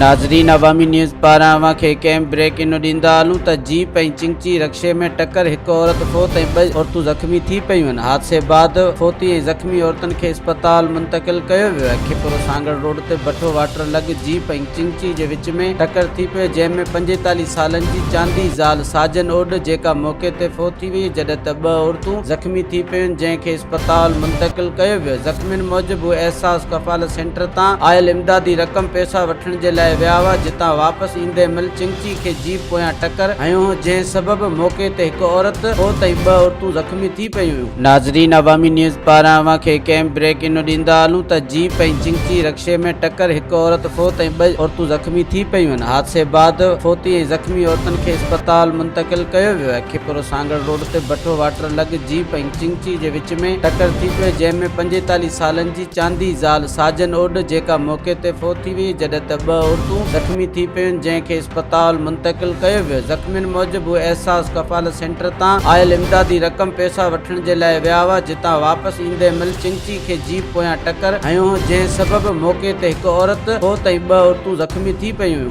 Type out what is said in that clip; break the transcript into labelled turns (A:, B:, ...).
A: ناظرين عوامي نيوز پاران اوهان کي هڪ اهم بريڪ انو ڏيندا هلون ته جيپ ۽ چنگچي رڪشي ۾ ٽڪر هڪ عورت فوت ۽ ٻه عورتون زخمي ٿي پيون آهن حادثي بعد فوتي ۽ زخمي عورتن کي اسپتال منتقل ڪيو ويو آهي کپرو سانگهڙ روڊ تي بٺو واٽر لڳ جيپ ۽ چنگچي جي وچ ۾ ٽڪر ٿي پيو جنهن ۾ 45 سالن جي چاندي زال ساجن اوڏ جيڪا موقعي تي فوت ٿي وئي جڏهن ته ٻه عورتون زخمي ٿي پيون جنهن کي اسپتال منتقل ڪيو ويو، زخمين موجب هو احساس ڪفالت سينٽر تان آيل امدادي رقم پئسا وٺڻ جي لاء ويا هئا جتان واپس ايندي مھل چنگچي کي جيپ پويان ٽڪر هنيو هو جنهن سبب موقعي تي هڪ عورت فوت ۽ ٻه عورتون زخمي ٿي پيون هيون. ناظرين عوامي نيوز پاران اوهان کي هڪ اهم بريڪ انو ڏيندا هلون ته جيپ ۽ چنگچي رڪشي ۾ ٽڪر هڪ عورت فوت ۽ ٻه عورتون زخمي ٿي پيون آهن حادثي بعد فوتي ۽ زخمي عورتن کي اسپتال منتقل ڪيو ويو آهي کپرو سانگهڙ روڊ تي بٺو واٽر لڳ جيپ ۽ چنگچي جي وچ ۾ ٽڪر ٿي پيو جنهن ۾ 45 سالن جي چاندي زال ساجن اوڏ جيڪا موقعي تي فوت ٿي وئي جڏهن ته ٻه عورتون زخمي ٿي پيون جنهن کي اسپتال منتقل ڪيو ويو زخمين موجب هو احساس ڪفالت سينٽر تان آيل امدادي رقم پئسا وٺڻ جي لاء ويا هئا جتان واپس ايندي مھل چنگچي کي جيپ پويان ٽڪر هنيو هو جنهن سبب موقعي تي هڪ عورت فوت ۽ ٻه عورتون زخمي ٿي پيون هيون.